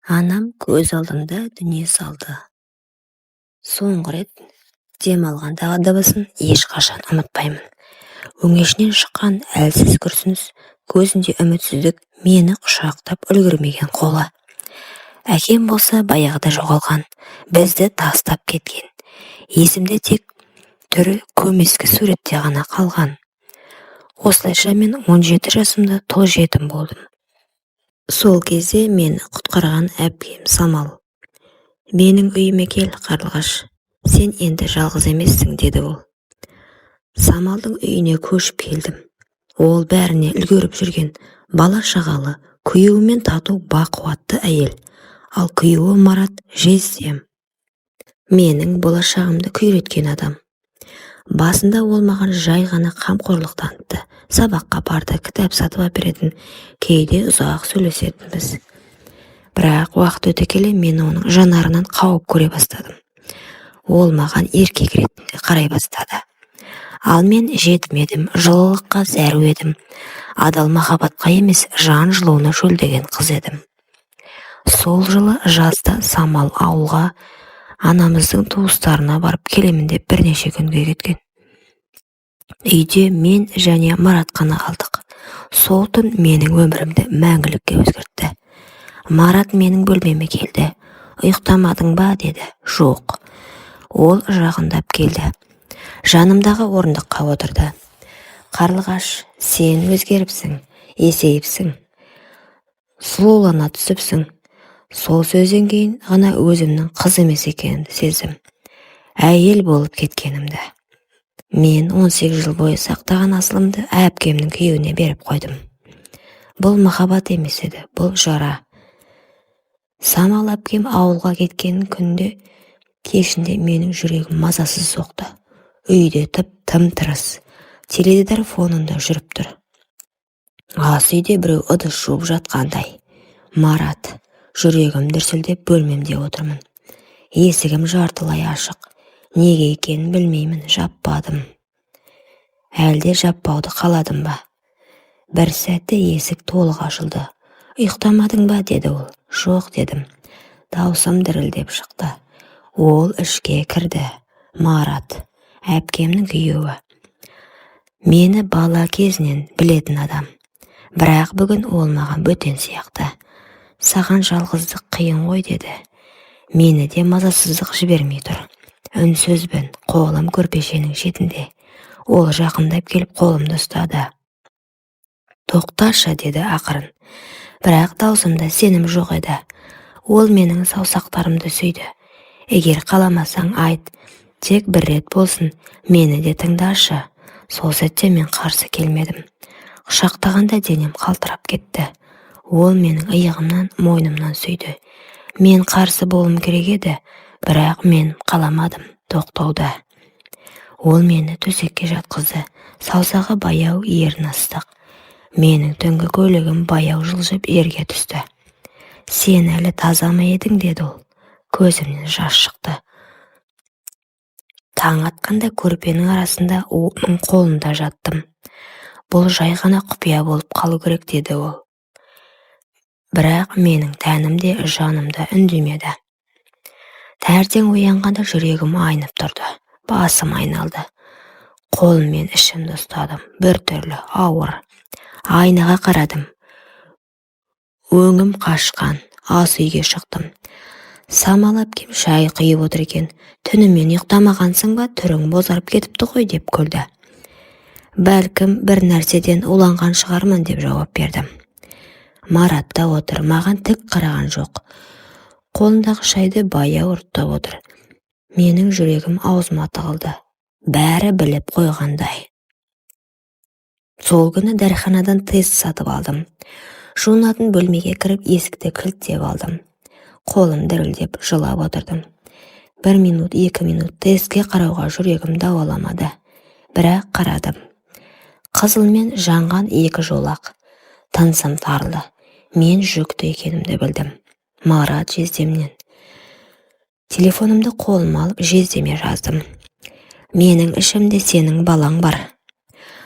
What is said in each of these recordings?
Анам көз алдымда дүние салды. Соңғы рет дем алғандағы дыбысын ешқашан ұмытпаймын. Өңешінен шыққан әлсіз күрсініс, көзінде үмітсіздік, мені құшақтап үлгермеген қолы. Әкем болса, баяғыда жоғалған, бізді тастап кеткен. Есімде тек түрі көмескі суретте ғана қалған. Осылайша мен 17 жасымда тұл жетім болдым. Сол кезде мені құтқарған әпкем Самал. «Менің үйіме кел, Қарлығаш, сен енді жалғыз емессің», – деді ол. Самалдың үйіне көшіп келдім. Ол бәріне үлгеріп жүрген, бала-шағалы, күйеуімен тату, бақуатты әйел. Ал күйеуі Марат – жездем. Менің болашағымды күйреткен адам. Басында ол маған жай ғана қамқорлық танытты. Сабаққа барды, кітап сатып әперетін, кейде ұзақ сөйлесетінбіз. Бірақ уақыт өте келе мен оның жанарынан қауіп көре бастадым. Ол маған еркек ретінде қарай бастады. Ал мен жетім едім, жылылыққа зәру едім. Адал махаббатқа емес, жан жылуына шөлдеген қыз едім. Сол жылы жазда Самал ауылға, анамыздың туыстарына барып келемін деп бірнеше күнге кеткен. Үйде мен және Марат қана қалдық. Сол түн менің өмірімді мәңгілікке өзгертті. Марат менің бөлмеме келді. «Ұйықтамадың ба?» – деді. «Жоқ». Ол жақындап келді. Жанымдағы орындыққа отырды. «Қарлығаш, сен өзгеріпсің, есейіпсің. Сұлулана түсіпсің». Сол сөзден кейін ғана өзімнің қыз емес екенімді сездім. Әйел болып кеткенімді. Мен 18 жыл бойы сақтаған асылымды әпкемнің күйеуіне беріп қойдым. Бұл махаббат емес еді, бұл жара. Самал әпкем ауылға кеткен күнде кешінде менің жүрегім мазасыз соқты. Үйде тып-тым-тырыс. Теледидар фонында жүріп тұр. Ас үйде біреу ыдыс жуып жатқандай. Марат. Жүрегім дүрсілдеп, бөлмемде отырмын. Есігім жартылай ашық. Неге екенін білмеймін, жаппадым. Әлде жаппауды қаладым ба? Бір сәтте есік толық ашылды. «Ұйықтамадың ба?» – деді ол. «Жоқ», – дедім. Даусым дірілдеп шықты. Ол ішке кірді. Марат, әпкемнің күйеуі. Мені бала кезінен білетін адам. Бірақ бүгін ол маған бөтен сияқты. «Саған жалғыздық қиын ғой», – деді. Мені де мазасыздық жібермей тұр. Үнсізбін, қолым көрпешенің шетінде. Ол жақындап келіп, қолымды ұстады. «Тоқташы», – деді ақырын. Бірақ даусымда сенім жоқ еді. Ол менің саусақтарымды сүйді. «Егер қаламасаң, айт, тек бір рет болсын, мені де тыңдашы». Сол сәтте мен қарсы келмедім. Құшақтағанда денем қалтырап кетті. Ол менің иығымнан, мойнымнан сүйді. Мен қарсы болуым керек еді, бірақ мен қаламадым тоқтауды. Ол мені төсекке жатқызды. Саусағы баяу, ерні ыстық. Менің түнгі көлігім баяу жылжып жерге түсті. «Сен әлі таза ма едің?» – деді ол. Көзімнен жас шықты. Таң атқанда көрпенің арасында оның қолында жаттым. «Бұл жай ғана құпия болып қалу керек», – деді ол. Бірақ менің тәнім де, жаным да үндемеді. Таңертең оянғанда жүрегім айнып тұрды, басым айналды. Қолыммен ішімді ұстадым, бір түрлі ауыр. Айнаға қарадым. Өңім қашқан. Ас үйге шықтым. Самал әпкем шай құйып отыр екен. «Түнімен ұйықтамағансың ба, түрің бозарып кетіпті ғой», – деп күлді. «Бәлкім, бір нәрседен уланған шығармын», – деп жауап бердім. Марат та отыр, маған тік қараған жоқ. Қолындағы шайды баяу ұрттап отыр. Менің жүрегім аузыма тығылды. Бәрі біліп қойғандай. Сол күні дәріханадан тест сатып алдым. Жуынатын бөлмеге кіріп, есікті кілттеп алдым. Қолым дірілдеп, жылап отырдым. Бір минут, 2 минут тестке қарауға жүрегім дауаламады. Бірақ қарадым. Қызылмен жанған екі жолақ. Тынысым тарылды. Мен жүкті екенімді білдім. Марат жездемнен. Телефонымды қолыма алып, жездеме жаздым: «Менің ішімде сенің балаң бар».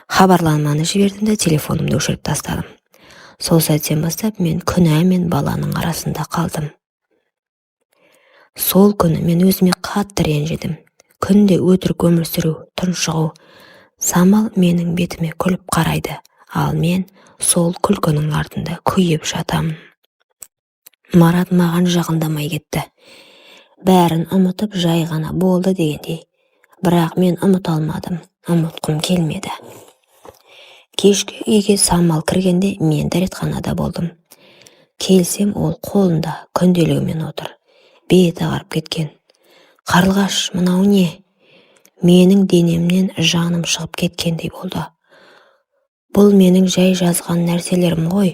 Хабарламаны жібердім де, телефонымды өшіріп тастадым. Сол сәттен бастап мен күнә мен баланың арасында қалдым. Сол күні мен өзіме қатты ренжідім. Күнде өтірік өмір сүру, тұншығу. Самал менің бетіме күліп қарайды, ал мен сол күлкінің артында күйіп жатамын. Марат маған жақындамай кетті. Бәрін ұмытып, жай ғана болды дегендей. Бірақ мен ұмыта алмадым, ұмытқым келмеді. Кешкі үйге Самал кіргенде мен дәретханада болдым. Келсем, ол қолында күнделігімен отыр. Беті ағарып кеткен. Қарлығаш, мынау не? Менің денемнен жаным шығып кеткендей болды. Бұл менің жай жазған нәрселерім ғой.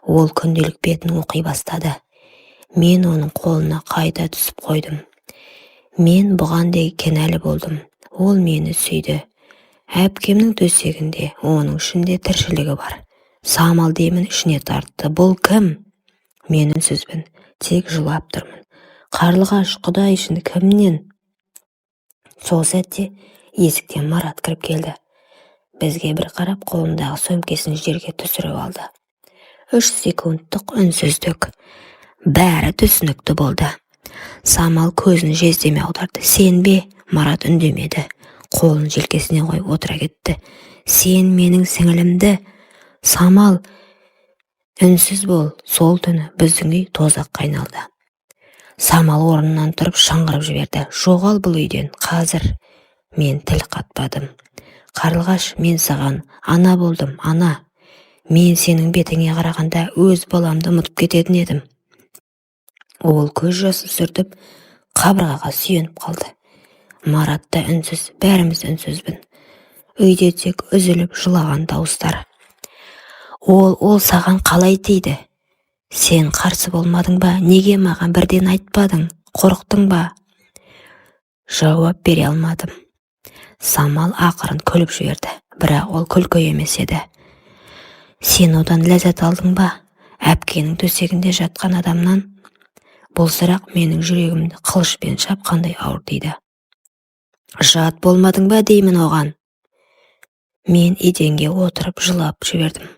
Ол күнделік бетін оқи бастады. Мен оның қолына қайта түсіп қойдым. Мен бұған да кінәлі болдым. Ол мені сүйді. Әпкемнің төсегінде, оның ішінде тіршілігі бар. Самал демін ішіне тартты. Бұл кім? Мен үнсізбін, тек жылап тұрмын. Қарлығаш, Құдай үшін, кімнен? Сол сәтте есіктен Марат кіріп келді. Бізге бір қарап, қолындағы сөмкесін жерге түсіріп алды. 3 секундтық үнсіздік. Бәрі түсінікті болды. Самал көзін жездеме аударды. Сен бе? Марат үндемеді. Қолын желкесіне қойып отыра кетті. Сен менің сіңілімді. Самал, үнсіз бол. Сол түні біздің үй тозаққа айналды. Самал орнынан тұрып шыңғырып жіберді. Жоғал бұл үйден, қазір. Мен тіл қатпадым. Қарлығаш, мен саған ана болдым, ана. Мен сенің бетіңе қарағанда өз баламды ұмытып кететін едім. Ол көз жасын сүртіп, қабырғаға сүйеніп қалды. Марат та үнсіз, бәріміз үнсізбін. Үйде тек үзіліп жылаған дауыстар. Ол саған қалай тиді? Сен қарсы болмадың ба? Неге маған бірден айтпадың? Қорықтың ба? Жауап бере алмадым. Самал ақырын күліп жіберді, бірақ ол күлкі емес еді. Сен одан ләззат алдың ба? Әпкенің төсегінде жатқан адамнан? Бұл сұрақ менің жүрегімді қылышпен шапқандай ауыр тиді. Жат болмадың ба деймін оған? Мен еденге отырып жылап жібердім.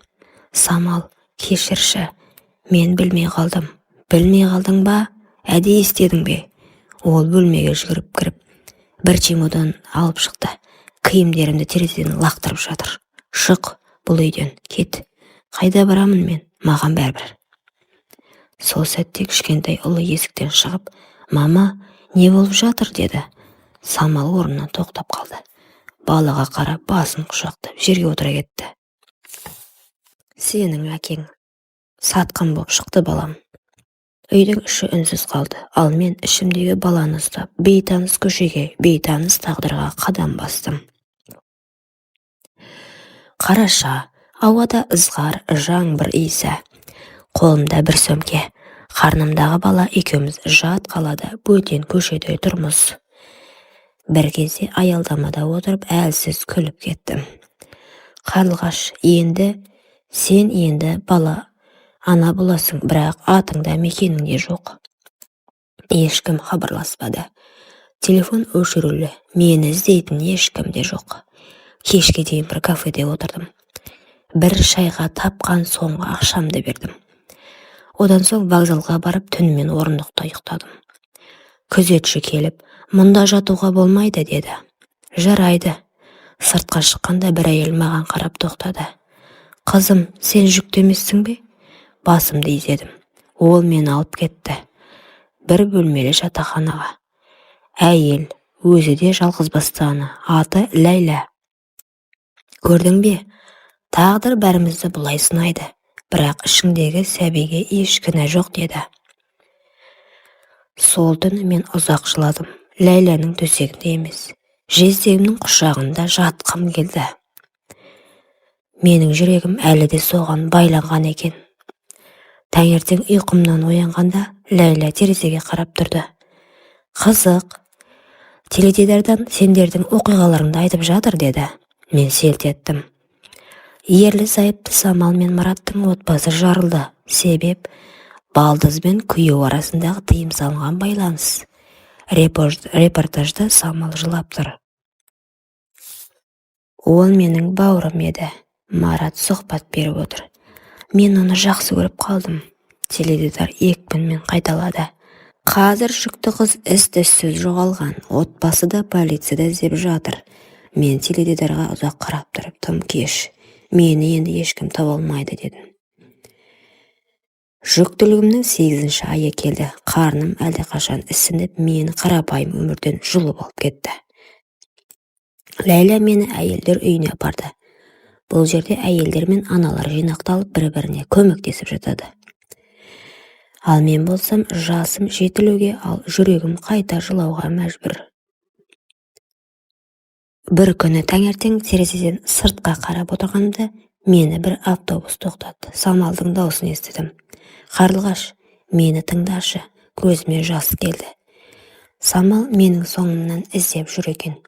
Самал, кешірші, мен білмей қалдым. Білмей қалдың ба? Әдейі істедің бе? Ол бөлмеге жүгіріп кіріп, бір чемодан алып шықты. Киімдерімді терезеден лақтырып жатыр. Шық бұл үйден, кет. Қайда барамын мен? Маған бәрібір. Сол сәтте кішкентай ұлы есіктен шығып, «Мама, не болып жатыр?» деді. Самал орнынан тоқтап қалды. Балаға қарап, басын құшақтап, жерге отыра кетті. Сенің әкең сатқын боп шықты, балам. Үйдің іші үнсіз қалды, ал мен ішімдегі баланы ұстап, бейтаныс көшеге, бейтаныс тағдырға қадам бастым. Қараша, ауада ызғар, жаңбыр иісі. Қолымда бір сөмке. Қарнымдағы бала екеуміз жат қалада, бөтен көшеде тұрмыз. Бір кезде аялдамада отырып әлсіз күліп кеттім. Қарлығаш, енді сен енді бала ана боласың, бірақ атыңда мекеніңде жоқ. Ешкім хабарласпады. Телефон өшірулі, мені іздейтін ешкім де жоқ. Кешке дейін бір кафеде отырдым. Бір шайға тапқан соңғы ақшамды бердім. Одан соң вокзалға барып түнімен орындықта ұйықтадым. Күзетші келіп, мұнда жатуға болмайды деді. Жарайды. Сыртқа шыққанда бір әйел маған қарап тоқтады. Қызым, сен жүкті емессің бе? Басымды изедім. Ол мені алып кетті. Бір бөлмелі жатақханаға. Әйел, өзі де жалғызбасты ана, аты Ләйлә. Көрдің бе? Тағдыр бәрімізді бұлай сынайды. Бірақ ішіңдегі сәбиге еш кінә жоқ деді. Сол түні мен ұзақ жыладым. Ләйләнің төсегінде емес, жездемнің құшағында жатқым келді. Менің жүрегім әлі де соған байланған екен. Таңертең ұйқымнан оянғанда Ләйлә терезеге қарап тұрды. Қызық, теледидардан сендердің оқиғаларыңды айтып жатыр деді. Мен селт еттім. Ерлі-зайыпты Самал мен Мараттың отбасы жарылды. Себеп балдыз бен күйеу арасындағы тыйым салынған байланыс. Репортажда Самал жылап тұр. Ол менің бауырым еді. Марат сұхбат беріп отыр. Мен оны жақсы көріп қалдым. Теледидар екпінмен қайталады. Қазір жүкті қыз із-түзсіз жоғалған. Отбасы да, полиция да іздеп жатыр. Мен теледидарға ұзақ қарап тұрып, тым кеш, мені енді ешкім таба алмайды дедім. Жүктілігімнің 8-айы келді. Қарным әлдеқашан ісініп, мені қарапайым өмірден жұлып алып кетті. Ләйлә мені әйелдер үйіне апарды. Бұл жерде әйелдер мен аналар жинақталып, бір-біріне көмектесіп жатады. Ал мен болсам, жасым жетілуге, ал жүрегім қайта жылауға мәжбүр. Бір күні таңертең терезеден сыртқа қарап отырғанымда, мені бір автобус тоқтатты. Самалдың даусын естідім. Қарлығаш, мені тыңдашы. Көзіме жас келді. Самал менің соңымнан іздеп жүр екен.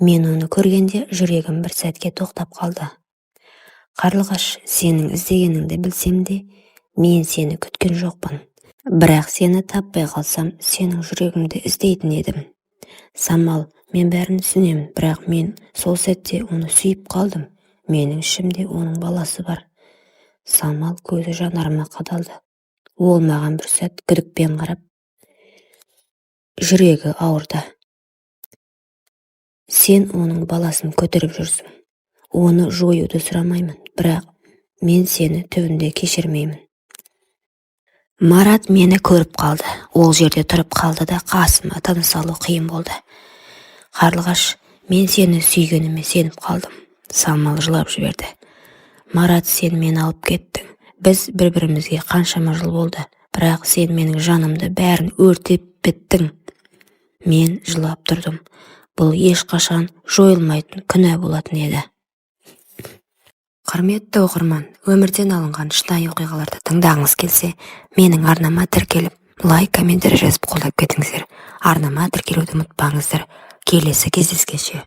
Мен оны көргенде жүрегім бір сәтке тоқтап қалды. Қарлығаш, сенің іздегеніңді білсем де, мен сені күткен жоқпын. Бірақ сені таппай қалсам, сенің жүрегіңді іздейтін едім. Самал, мен бәрін түсінемін, бірақ мен сол сәтте оны сүйіп қалдым. Менің ішімде оның баласы бар. Самал көзі жанарыма қадалды. Ол маған бір сәт күдікпен қарап, жүрегі ауырды. Сен оның баласын көтеріп жүрсің. Оны жоюды сұрамаймын, бірақ мен сені түбінде кешірмеймін. Марат мені көріп қалды. Ол жерде тұрып қалды да, қасыма тыныс алу қиын болды. Қарлығаш, мен сені сүйгеніме сеніп қалдым. Самал жылап жіберді. Марат, сен мені алып кеттің. Біз бір-бірімізге қаншама жыл болды, бірақ сен менің жанымды бәрін өртеп біттің. Мен жылап тұрдым. Бұл ешқашан жойылмайтын күнә болатын еді. Құрметті оқырман, өмірден алынған шынайы оқиғаларды тыңдағыңыз келсе, менің арнама тіркеліп, лайк, комментарий жазып қолдап кетіңіздер. Арнама тіркелуді ұмытпаңыздар. Келесі кездескенше.